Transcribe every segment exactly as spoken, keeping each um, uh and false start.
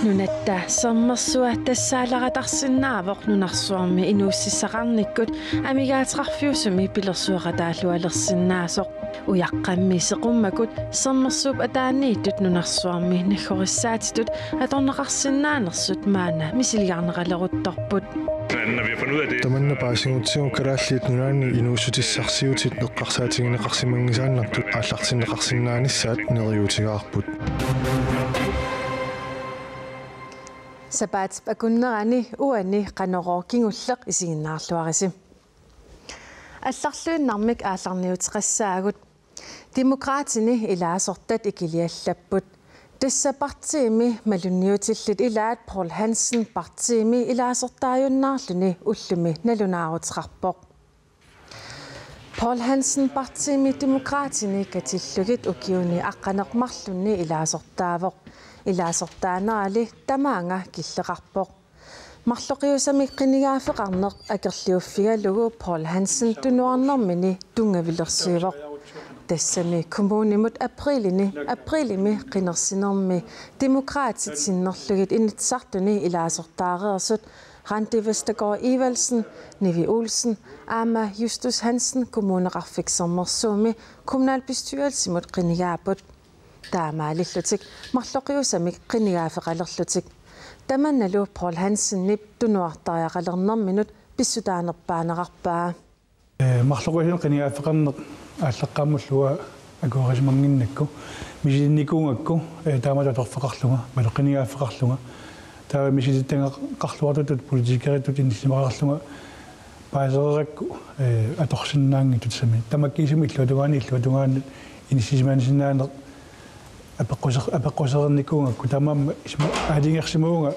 Nunatta Sermersua tassaaleratarsinnaasoq nunarsuarmi inuussutissaqarnikkut amigaateqarfiusumi pilersueqataalluarsinnaasoq. Ujaqqammi seqummakut sermersuup ataaniittut nunarsuarmi naggorissaatitut atorneqarsinnaanersut maanna misiliarneqaleruttorput. Tamanna paasigutsigu Kalaallit Nunaanni inuussutissarsiutit eqqarsaatigineqarsimanngisaannartut aallartinneqarsinnaanissaat neriuutigaarput. Sapaatip akunnerani uani Qanorooq kingulleq isiginnaarluarisi. Allarluinnarmik aallarniuteqassaagut. Demokraatini ilaasortat ikiliallapput. Tassa partiimi malunniutillit ilaat Poul Hansen partiimi ilaasortaajunnaarluni ullumi nalunaaruteqarpoq. Poul Hansen partiimi Demokraatini katillugit ukiuni aqqaneq-marlunni ilaasortaavoq. Ilaasortaanerali tamaanga killeqarpoq. Marloqiusamik qinigaaffeqarneq akerliuffigalugu Poul Hansen tunuarnermini tunngavilersuivoq. Tassami kommunimut aprilini, aprilimi qinersinermi Demokraatit sinnerlugit Inatsisartuni ilaasortaareersut Randi Vestergaard Evaldsen, Nivi Olsen, aamma Justus Hansen Kommuneqarfik Sermersuumi kommunalbestyrelsimut qinigaapput. Taamaalillutik marloqiusamik qinigaaffeqalerlutik. Tamannalu Poul Hansenip tunuartariaqalernerminut pissutaanerpaanerarpaa. Ee, marloqiusamik qinigaaffeqarneq aallaqqaammullu akuerisimannginnakku, misilinnikuugakku, ee, taamatut atorfeqarlunga, aammalu qinigaaffeqarlunga. Taava misilittagaqarluartutut politikeritut inillimaqarlunga paasereerakku, ee, atorsinnaanngitsut sami. Tamakkiisumik illuatungaani, illuatungaani inissisimannginnakku apeqquser-, apeqqusereernikuugakku, taamaammat isma-, aalajangersimavunga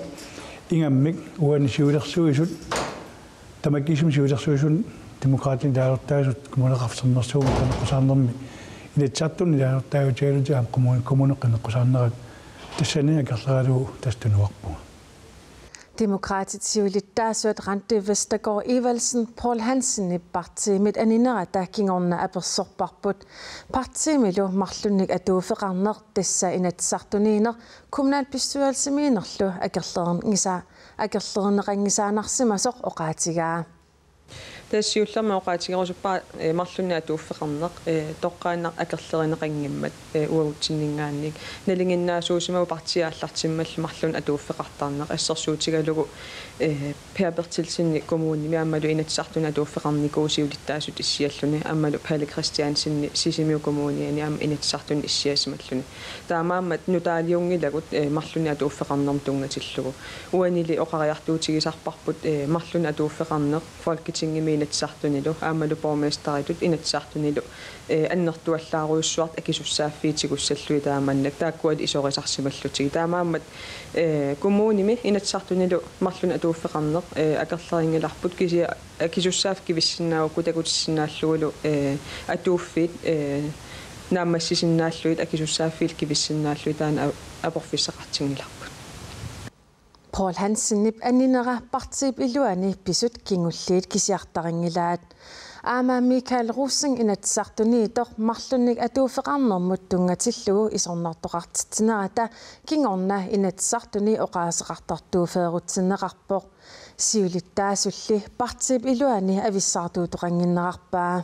ingammik uani siulersuisut, tamakkiisumik siulersuisut Demokraatit ilaasortaasut Kommuneqarfik Sermersuup qineqqusaarnermi Inatsisartuni ilaasortaajutigalutik aamma kommuni-, kommunit qineqqusaarnerat tassani akerleralugu tassa tunuarpunga. Demokraatit siulittaasuat Randi Vestergaard Evaldsen Poul Hansenip partiimit aninerata kingorna apersorparput. Partiimilu marlunnik atuuffeqarneq tassa Inatsisartuniinneq kommunalbestyrelsimiinnerlu akerlereerngisa-, akerlerineqanngisaannarsimasoq oqaatigaa. Tassa siullermik oqaatigerusuppara, ee, marlunnik atuuffeqarneq, ee, toqqaannaq akerlerineqanngimmat, ee, uagutsinninngaanniit. Nalinginnaasuusimavoq partiit aallartimmallu marlunnik atuuffeqartarneq, assersuutigalugu, ee, Per Berthelsenip kommunimi aammalu Inatsisartuni atuuffeqarnikuuvoq siulittaasutut issialluni, aammalu Palle Christiansenip Sisimiut Kommuniani aamma Inatsisartuni issiasimalluni. Taamaammat nutaaliunngilagut, ee, marlunnik atuuffeqarnermut tunngatillugu. Uanili oqariartuutigisarparput, ee, marlunnik atuuffeqarneq Folketingimi Inatsisartunilu aammalu borgmesteritut Inatsisartunilu, ee, annertuallaarujussuartut akisussaaffiit tigussallugit taamannak, taakkuali isorisarsimallugit. Taamaammat, ee, kommunimi Inatsisartunilu marlunnik atuuffeqarneq, ee, akerlerinngilarput, kisianni akisussaaffik kivissinnaagukku takutissinnaallutillu, ee, atuuffiit, ee, naammassisinnaallugit, akisussaaffiillu kivissinnaallugit taanna a-, aporfissaqartinngilarput. Poul Hansenip aninera partiip iluani pisut kingulliit kisiartarinngilaat. Aamma Michael Rosing Inatsisartuniittoq marlunnik atuuffeqarnermut tunngatillugu isornartoqartitsinerata kingorna Inatsisartuni oqaaseqartartuuffeerutsinneqarpoq. Siulittaasulli partiip iluani avissaartuutoqannginnerarpaa.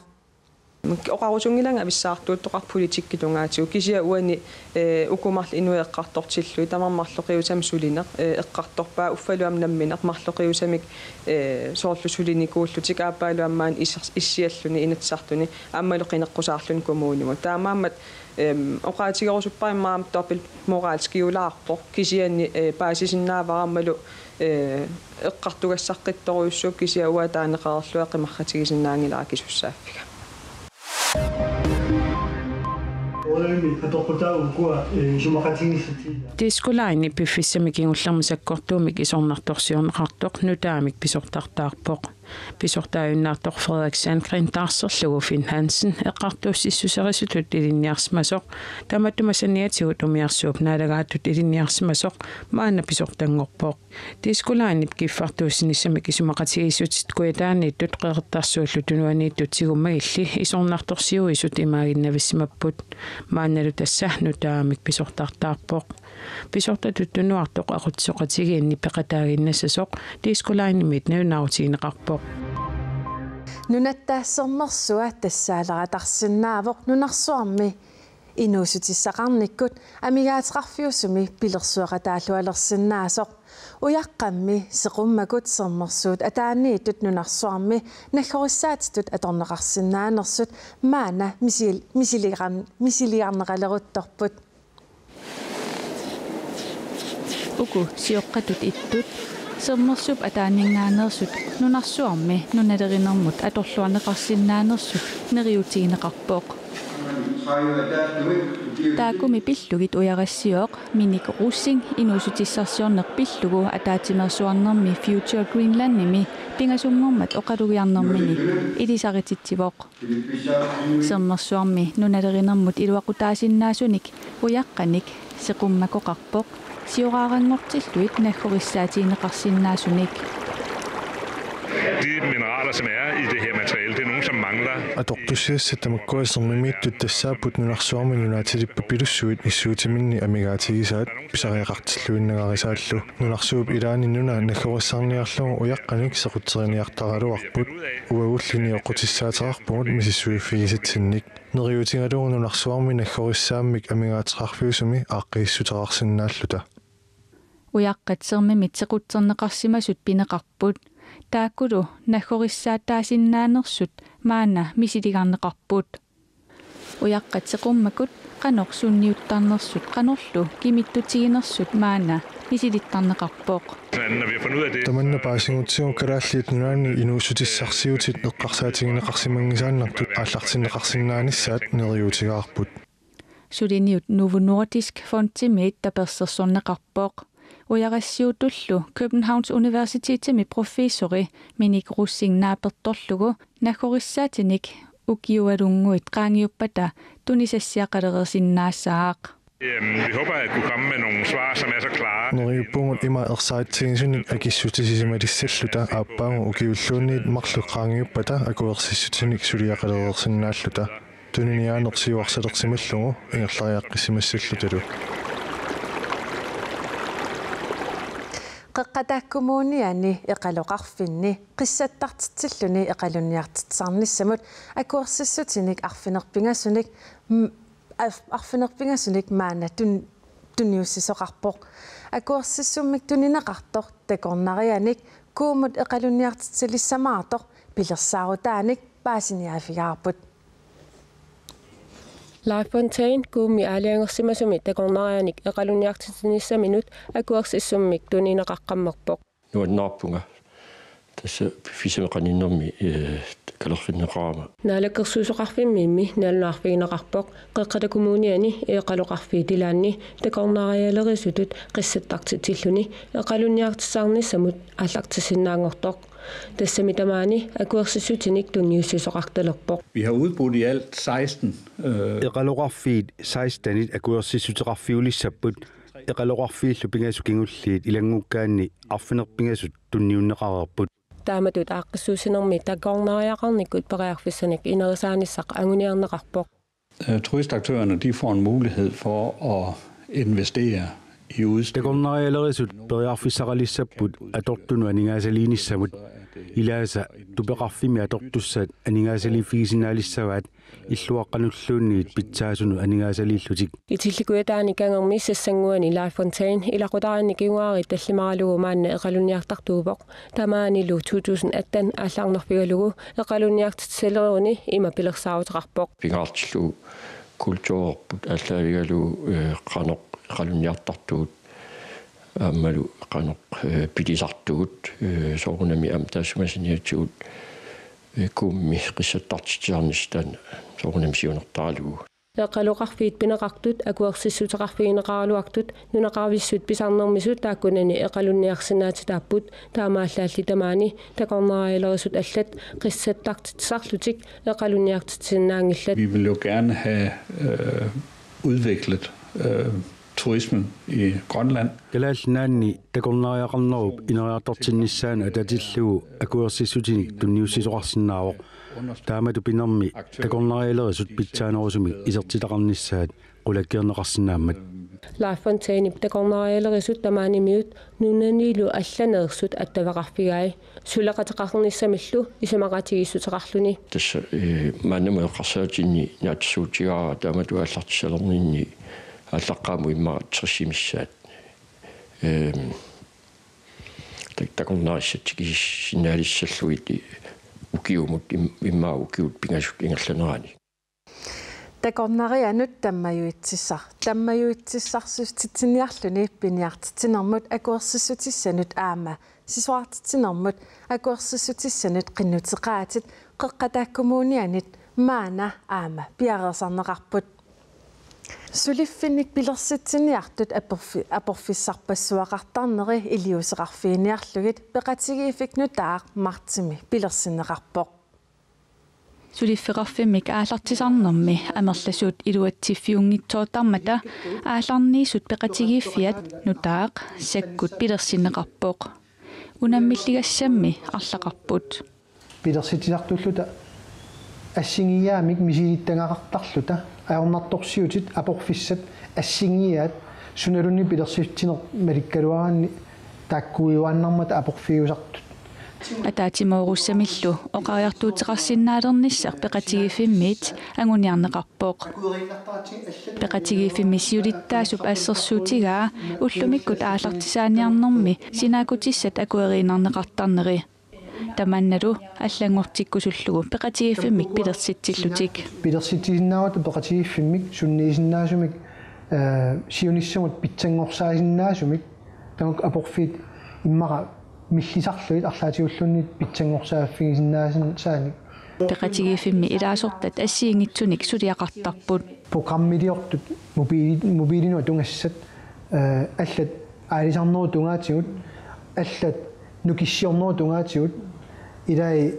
Oqarusunngilanga avissaartuuttoqarpoq politikkitungaatigut, kisianni uani, ee, uku marluk inuit eqqartortillugit tamarmik marloqiusamik sulineq, ee, eqqartorpaat, uffalu aamma nammineq marloqiusamik, ee, soorlu sulinikuullutik, aappaalu aamma maani is-, issialluni Inatsisartuni aammalu qineqqusaarluni kommunimut. Taamaammat, em, oqaatigerusuppara immaqa aamma dobbeltmoralskiulaarpoq, kisianni, ee, paasisinnaavara aammalu, ee, eqqartugassaqqittorujussuuvoq, kisianni uanga taaneqareerlunga qimarratigisinnaanngilara akisussaaffiga. Oorami atoqqutaavoq ukua, ee, isumaqatigiissutit. Disko Line piffissami kingullermi sakkortuumik isornartorsiorneqartoq nutaamik pisortartaarpoq. Pisortaajunnaartoq Frederik Sandgreen taarserlugu Finn Hansen eqqartuussissuserisutut ilinniarsimasoq, tamatuma saniatigut umiarsuup naalagaatut ilinniarsimasoq, maanna pisortanngorpoq. Disko Linep kiffartuussinissamik isumaqatigiissutit Kujataaniittut Qeqertarsuullu Tunuaniittut tigummagilli isornartorsiuisut imaaginnavisimapput. Maannalu tassa nutaamik pisortartaarpoq. Pisortatut tunuartoq aqutsisoqatigiinni peqataaginnassasoq Disko Linemiit nalunaarutigineqarpoq. Nunatta sermersua tassaaleratarsinnaavoq nunarsuarmi inuussutissaqarnikkut amigaateqarfiusumi pilersueqataalluarsinnaasoq. Ujaqqammi Seqummakut sermersuut ataaniittut nunarsuarmi naggorissaatitut atorneqarsinnaanersut maanna misil-, misiligan-, misiligarneqaleruttorput. Uku sioqqatut ittut sermersuup ataaninngaanneersut nunarsuarmi nunalerinermut atorluarneqarsinnaanersut neriuutigineqarpoq. Taakkumi pillugit ujarassiooq Minik Rosing inuussutissarsiorneq pillugu ataatsimeersuarnermi Future Greenlandimi pingasunngormat oqalugiarnermini ilisarititsivoq. Sermersuarmi nunalerinermut iluaqutaasinnaasunik ujaqqanik Seqummakoqarpoq, sioraaranngortillugit naggorissaatigineqarsinnaasunik. De mineraler, som er i det her materiale, det er nogen, som mangler. Atortussiassat tamakkua sermimiittut tassaapput nunarsuarmi nunaatilippappilussuit issuutiminni amigaatigisaat, pisariaqartilluinnangarisaallu. Nunarsuup ilaani nuna naggorissarniarlugu ujaqqanik sequtseriniartaraluarput. Uagulluni oqutissaateqarpugut misissuiffigisatsinnik. Neriuutigalugu nunarsuarmi naggorissaammik amigaateqarfiusumi aaqqiissuteqarsinnaalluta. Ujaqqat sermimit sequtserneqarsimasut pineqarput. Taakkulu naggorissaataasinnaanersut maanna misiligarneqarput. Ujaqqat Seqummakut qanoq sunniuttarnersut qanorlu kimittutiginersut maanna misilittarneqarpoq. Når vi har fundet ud af det, tamanna paasigutsigu Kalaallit Nunaanni inuussutissarsiutit eqqarsaatigineqarsimanngisaannartut aallartinneqarsinnaanissaat neriuutigaarput. Suliniut Novo Nordisk Fondimiit tapersersorneqarpoq. Ujarassiuutullu Københavns Universitetimi professori Minik Rosing naapertorlugu naggorissaatinik ukiualunnguit qaangiuppata tunisassiaqalereersinnaassaaq. Øhm, vi håber at kunne komme med nogle svar, som er så klare. Neriuppugut ima ersaritsigisunik akissutisisimalissaalluta aappaagu ukiulluunniit marluk qaangiuppata akuersissutinik suliaqalereersinnaalluta. Tuniniaaneq siuarsalersimallugu ingerlariaqqissimassallutalu. Qeqqata Kommuniani Eqaloqarfinni qissattartitsilluni eqalunniartitsisarnissamut akuersissutinik arfineq-pingasunik m-, arf-, arfineq-pingasunik maanna tun-, tunniussisoqarpoq. Akuersissummik tunineqartoq takornarianik Kuummut eqalunniartitsilissamaartoq pilersaarutaanik paasiniaaffigaarput. Life Fontaine Kuummi aalajangersimasumi takornarianik eqalunniartitsinissaminut akuersissummik tunineqaqqammerpoq. Nuannaarpunga tassa piffissami qaninnermi, eh, kalerrinneqarama. Naalakkersuisoqarfimmiimmi nalunaarfigineqarpoq Qeqqata Kommuniani Eqaloqarfiit ilaanni takornarialerisutut qissattartitsilluni eqalunniartitsisarnissamut aallartissinnaanngortoq. Tassami tamaani akuersissutinik tunniussisoqartalerpoq. Vi har udbudt i alt seksten, øh, Eqaloqarfiit sekstenit akuersissuteqarfiulissapput. Eqaloqarfiillu pingasut kingulliit ilanngukkaanni arfineq-pingasut tunniunneqareerput. Taamatut aaqqissuussinermi takornariaqarnikkut periarfissanik inerisaanissaq anguniarneqarpoq. Øh, turistaktørerne, de får en mulighed for at investere i udstyr. Takornarialerisut periarfissaqalissapput atortunut aningaasaliinissamut. Ilaasa tupeqarfimmi atortussat aningaasaliiffigisinnaalissavaat, illuaqqanut luunniit pitsaasunut aningaasaliillutik. Itillikuutaani kangermi sassannguani Life Fontaine ilaqutariinni kinguaariit tallimaralugu maanna eqalunniartartuuvoq. Tamaanilu to tusind atten aallarnerfigalugu eqalunniartitsileruni ima pilersaaruteqarpoq. Pingaartillugu kulturerput aallaavigalugu, eh, qanoq eqalunniartartugut aammalu qanoq, eh, pilisartugut, eh, soorunami aamma taassuma saniatigut, eh, Kuummi qissattartitsisarnissaq taanna soorunami siunertaralugu. Eqaloqarfiit pineqartut akuersissuteqarfigineqaraluartut nunaqarvissut pisarnermisut taakkunani eqalunniarsinnaatitaapput, taamaallaat tamaani takornarialerisut allat qissattartitsisarlutik eqalunniartitsisinnaanngillat. Vi vil jo gerne have øh, udviklet øh, turismen i Grønland. Kalaallit Nunaanni takornariaqarnerup ineriartortinnissaanut atatillugu akuersissutinik tunniussisoqarsinnaavoq. Taamatut pinermi takornarialerisut pitsaanerusumik isertitaqarnissaat qulakkeerneqarsinnaammat. Lars Fontainep takornarialerisut tamaanimiut nunanilu allaneersut attaveqarfigai. Suleqateqarnissamillu isumaqatigiissuteqarluni. Tassa øh, maannamut eqqarsaatinni naatsorsuutigaara taamatut aallartissalerninni aallaqqaammut immaqa tresimissaat. Øh, tak- takornarissat tikisinnaalissallugit ukiumut im- immaqa ukiut pingasut ingerlanerani. Takornarianut tammajuitsissar- tammajuitsissarsitsiniarluni piniartitsinermut akuersissutissanut aamma sisorartitsinermut akuersissutissanut qinnuteqaatit Qeqqata Kommunianit maanna aamma piareersarneqarput. Suliffinnik pilersitsiniartut aporfi- aporfissarpassuaqartarneri iliuuseqarfiginiarlugit peqatigiiffik nutaaq martsimi pilersinneqarpoq. Suliffeqarfimmik aallartisarnermi amerlasuut iluatsiffiunngitsoortarmata aallarniisut peqatigiiffiat nutaaq Sakkut pilersinneqarpoq. Unammilligassammi arlaqarput. Pilersitsisartulluta assigiiaamik misilittagaqartarluta ajornartorsiutit aporfissat assigiiaat sunaluunniit pilersitsineq malikkaluaraanni taakkuujuaannarmata aporfiusartut. Ataatsimoorussamillu oqariartuuteqarsinnaalernissaq peqatigiiffimmiit anguniarneqarpoq. Peqatigiiffimmi siulittaasup assersuutigaa ullumikkut aallartisaaniarnermi sinaakkutissat akueriinnarneqartarneri. Tamannalu allanngortikkusullugu peqatigiiffimmik pilersitsillutik. Pilersitsisinnaavatit peqatigiiffimmik sunniisinnaasumik øh, siunissamut pitsanngorsaasinnaasumik, tamakku aporfiit immaqa millisarlugit arlaatigulluunniit pitsanngorsaaffigisinnaasaannik. Peqatigiiffimmi ilaasortat assigiinngitsunik suliaqartarput. Programmiliortut mobiili- mobiilinut tungassat øh, allat aalisarnerup tungaatigut, allat nukissiornerup tungaatigut, ilai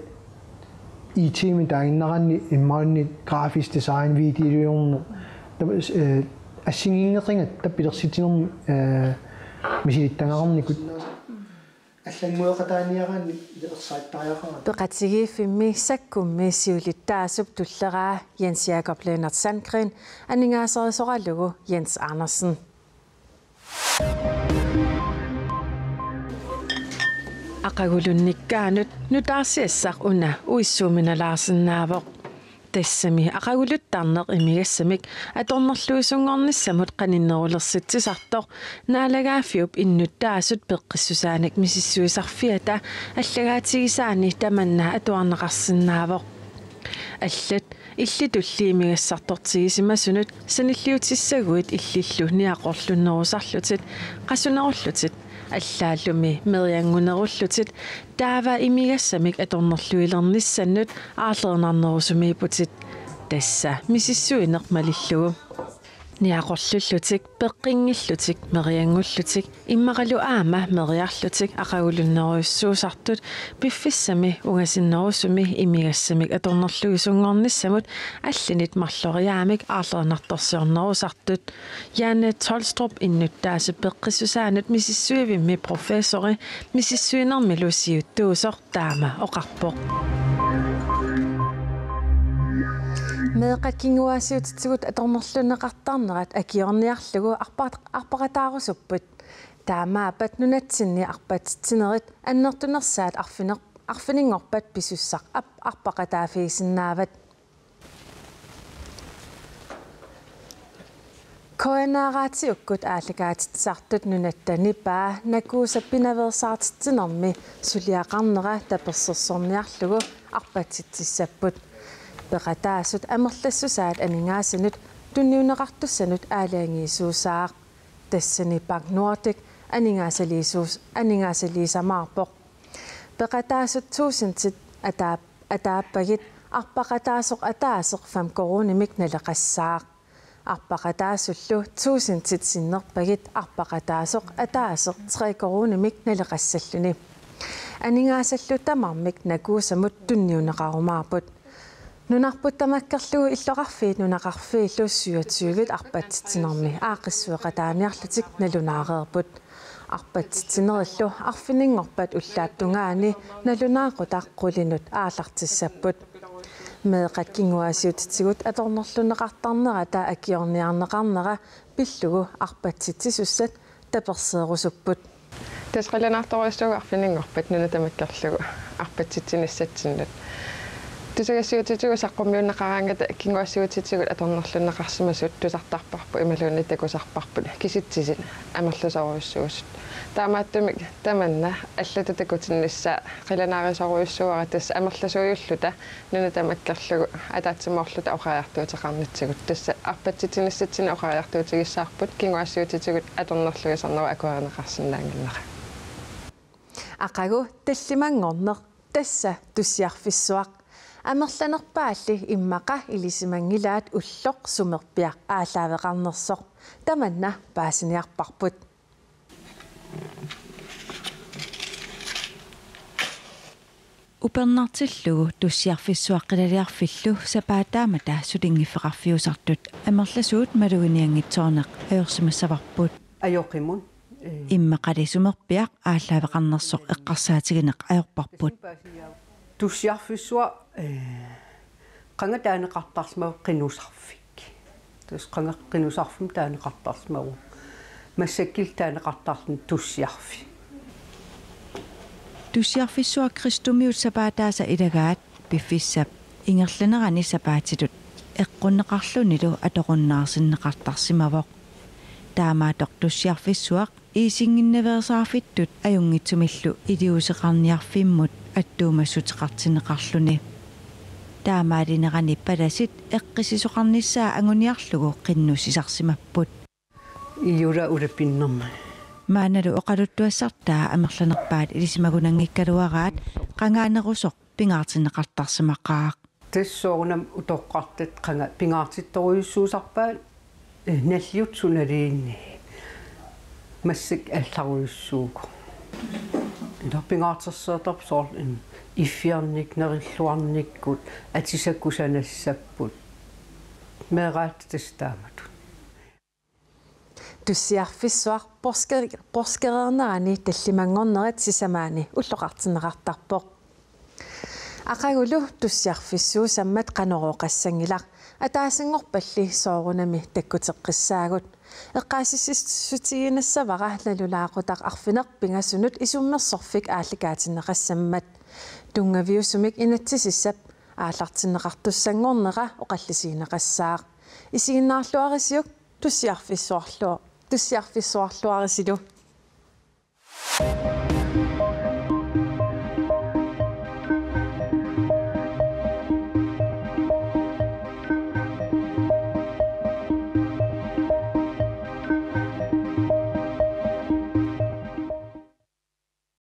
I T-mi taaginnaraanni imaluunniit grafisk design, videoliorneq. Taava øh, assigiinngeqingatta pilersitsinermi øh, misilittagaqarnikut. Allanngueqataaniaraanni ersarittariaqarami. Peqatigiiffimmi Sakkummi siulittaasup tulleraa Jens Jakob Lennert Sandgreen aningaaserisoralugu Jens Andersen. Aqagulunnikkaanut nutaarsiassaq una uissuuminalaarsinnaavoq. Tassami aqaguluttarneq imigassamik atornerluisunngornissamut qaninnerulersitsisartoq Naalagaaffiup innuttaasut peqqissusaanik misissuisarfiata allagaatigisaani tamanna atuarneqarsinnaavoq. Allat illit tulliit imigassartortigisimasunut sanilliutissaguit illillu niaqorlunnerusarlutit, qasunerullutit, allaallumi merianngunerullutit, taava imigassamik atornerluilernissannut aarlerinarnerusumiipputit. Tassa misissuineq malillugu. Niaqorlullutik, peqqinngillutik, merianngullutik, immaqalu aamma meriarlutik aqagulunnerujussuusartut piffissami ungasinnerusumi imigassamik atornerluisunngornissamut allanit marloriaammik aarlerinartorsiornerusartut. Jane Tolstrup innuttaasut peqqissusaanut misissuivimmi professori misissuinermilu siuttuusoq taama oqarpoq. Meeqqat kinguaassiuutitigut atornerlunneqartarnerat akiorniarlugu arpa- arpaqataarusupput. Taamaappat nunatsinni arpatitsinerit annertunersaat arfiner- arfininngorpat pisussaq ap- arpaqataaffigisinnaavat. K N R-atiukkut aallakaatitsisartut nunatta nipaa Nakuusa pinaveersaartitsinermi suliaqarnera tapersersorniarlugu arpatitsissapput. Peqataasut amerlassusaat aningaasanut tunniunneqartussanut aalajangiisuusaaq. Tassani Bank Nordik aningaasaliisuus- aningaasaliisamaarpoq. Peqataasut tuusintit ataap- ataappagit arpaqataasoq ataaseq fem koruunimik naleqassaaq. Arpaqataasullu tuusintit sinnerpagit arpaqataasoq ataaseq tre koruunimik naleqassalluni. Aningaasallu tamarmik nakuusamut tunniunneqarumaarput. Nunarput tamakkerlugu illoqarfiit nunaqarfiillu syvogtyvit arpatsitsinermi aaqqissueqataaniarlutik nalunaareerput. Arpatsitsinerillu arfininngorpat ullaap tungaani nalunaaqutaq qulinut aallartissapput. Meeqqat kinguaassiuutitigut atornerlunneqartarnerata akiorniarneqarnera pillugu arpatsitsisussat taperseerusupput. Tassa qilanaartorujussuuvoq arfininngorpat nuna tamakkerlugu arpatsitsinissatsinnut. Tusagassiuutitigut saqqummiunneqaraangata kinguaassiuutitigut atornerlunneqarsimasut tusartarparput imaluunniit takusarparput kisitsisit amerlasoorujussuusut. Taamaattumik tamanna allatut takutinnissaa qilanaarisorujussuuara, tassa amerlasuujulluta nuna tamakkerlugu ataatsimoorluta oqariartuuteqarnitsigut. Tassa arpatsitsinissatsinnut oqariartuutigissavarput kinguaassiuutitigut atornerluisarnerup akuerineqarsinnaannginnera. Aqagu tallimanngorneq tassa tussiarfissuaq. Amerlanerpaalli immaqa ilisimanngilaat ulloq sumerpiaq aallaaveqarnersoq. Tamanna paasiniarparput. Upernartillugu tussiarfissuaq Qilaliarfillu sapaataamata sulinngiffeqarfiusartut amerlasuut maluginianngitsoorneq ajorsimassavarput. Ajoqimut. Ee. Immaqali sumerpiaq aallaaveqarnersoq eqqarsaatigineq ajorparput. Tussiarfissuaq, ee, qanga taaneqartarsimavoq qinusarfik. Tassa qanga qinusarfimmi taaneqartarsimavoq. Massakkut taaneqartarluni tussiarfik. Tussiarfissuaq kristumiut sapaataasa ilagaat piffissap ingerlanerani sapaatitut eqqunneqarlunilu atorunnaarsinneqartarsimavoq. Taamaattoq tussiarfissuaq iisinnginnaveersaarfittut ajunngitsumillu iliuuseqarniarfimmut attuumassuteqartinneqarluni. Taamaalinerani palasit eqqissisisoqarnissaa anguniarlugu qinnusisarsimapput. Iora ulapinnerma. Maannalu oqaluttuassartaa amerlanerpaat ilisimagunanngikkaluaraat qangaanerusoq pingaartinneqartarsimaqaaq. Tassa soorunami utoqqartat qanga pingaartittorujussuusarpaat, eh, nalliuttoq sunaluunniit massakkut allarujussuuvoq. Ila pingaarterseertarpoq soorlu iffiarnikkut, nerilluarnikkut, atisat kusanassapput. Meeraat tassa taamatut. Tussiarfissuaq porske-, porskereernerani tallimanngornerit sisamaanni ulloqartinneqartarpoq. Aqagulu tussiarfissuusammat Qanorooqassanngilaq, ataasinngorpalli soorunami takkuteqqissaagut. Eqqaasitsissutigiinnassavara nalulaaqutaq arfineq-pingasunut isummersorfik aallakaatinneqassammat. Tunngaviusumik inatsisissap aallartinneqartussanngornera oqallisigineqassaaq. Isiginnaarluarisiuk tussiarfissuarlu-, tussiarfissuarluarisilu.